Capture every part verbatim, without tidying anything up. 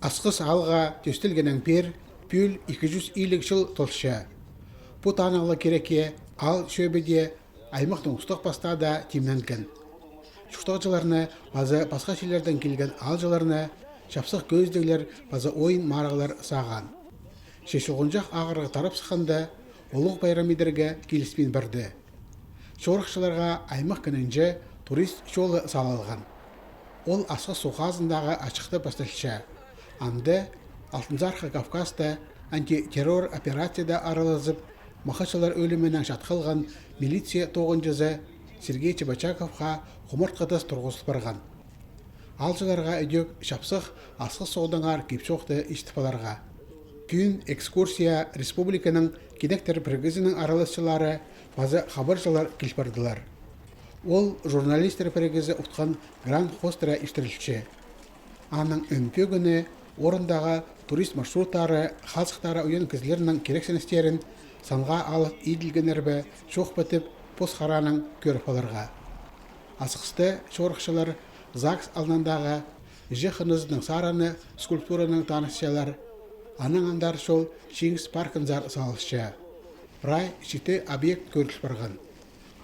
Асхыс аалға тӧстелгеннең пеер пӱӱл ікі чӱс илиг чыл толча. Пу танығлығ кирекке аал чӧбеде аймахтың устағ пастаа даа тимненген. Чуртағҷыларны паза пасха чирлердең килген аалҷыларны чапсых кӧзідіглер паза ойын-марығлар сағаан. Че чолғанҷах ағырығ тарап сыхханда, улуғ пайрам идерге киліспин парды. Чорыхчыларға аймах кінінҷе турист чолы салылған. Ол Асхыс суғ хазындағы ачыхта пасталча. Анда Алтынзархы Кавказта антитеррор операцияда аралазып, махачылар ӧлімінең чатхалған милиция тоғынҷызы Сергей Чебочаковха хумартхы тас турғызыл парған. Аалҷыларға ідӧк чапсых Асхыс суғдаңар кип-чоохты истіп аларға. Пӱӱн экскурсия республиканың кинектер пірігізінің араласчылары паза хабарҷылар кил пардылар. Ол журналистер пірігізі утхан грант хоостыра иртірілче. Аның ӧӧн пӧгіні орындағы турист маршруттары, хазыхтары уйан кізілернің кирексіністерін санға алып иділгеннер бе, чох па тіп, пос хараанаң кӧріп аларға. Асхыста чорыхчылар ЗАГС алнындағы Іҷе Хынызының сарыны скульптуранаң танысчалар. Анаң андар чол Чиңіс паркынзар салылча. Прай читі объект кӧріл парған.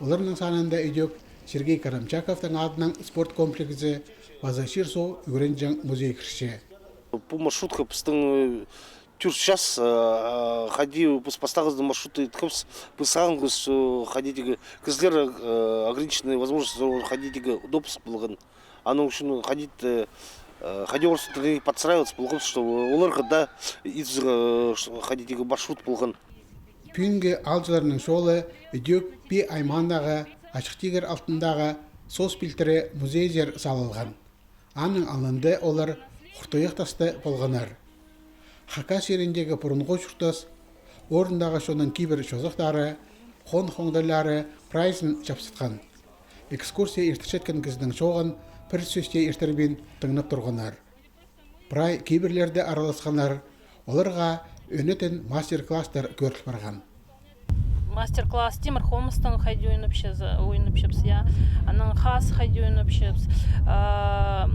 Оларның санында ідӧк Сергей Карамчаковтың адынаң спорт комплексі паза чир-су ӱгренҷең музей кірче. Пу маршрутха пістің, э, тӧрт час, э, хайди піс пастағызын маршрутты иткебіс, піс сағынғабыс, э, хайди тігі кізілер, э, ограниченный возможность, э, хайди тігі допуск полған. Аның ӱчӱн хайди, э, хайди орыс тіліне подстраиваться полғабыс, чтобы оларға даа идібізерге, э, хайди тігі маршрут полған. Пӱӱнгі аалҷыларның чолы ідӧк пее аймаандағы Ачых Тигір алтындағы соос пилтірі музейзер салылған. Аның алнында олар хуртуях тасты полғаннар. Хакас чиріндегі пурунғы чуртас, орындағы чонның кибір чозахтары, хон хоңдайлары прайзын чапсытхан. Экскурсия иртірчеткен кізінің чооғын пір сӧсте иртірбин тыңнап турғаннар. Прай кибірлерде араласханнар, оларға ӧнетін мастер-класстар кӧріл парған. Мастер-класс тимір хомыстаң хайди ойнапчабыс, ойнапчабыс, я. Анаң хас хайди ойнапчабыс. А,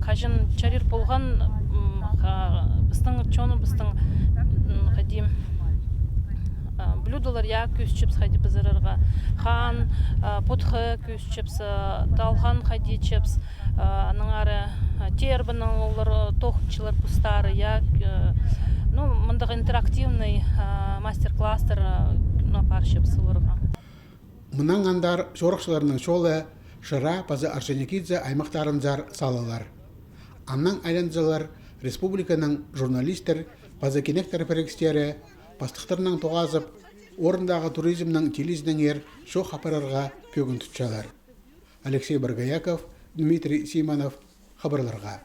хаҷан чарир полған, м, ха-, пістің чоныбыстың, м, хайди, а, блюдолар, я, кӧзітчебіс хайди пызырарға. Хан, а, потхы кӧзітчебіс, а, талхан хайди итчебіс. А, анаң ары, а, тербінің олар, а, тоғынчалар пустары, я, э, ну, мындағ интерактивный, а, мастер-класстар, а, ну, апарчабыс оларға. Мынаң андар чорыхчыларның чолы Шира паза Орджоникидзе аймахтарынзар салылар. Аннаң айланзалар республиканың журналистер паза кинектер пірігістері пастыхтарнаң тоғазып, орындағы туризмнің тилізінеңер чоох апарарға пӧгін тутчалар. Алексей Боргояков, Дмитрий Симонов, хабарларға.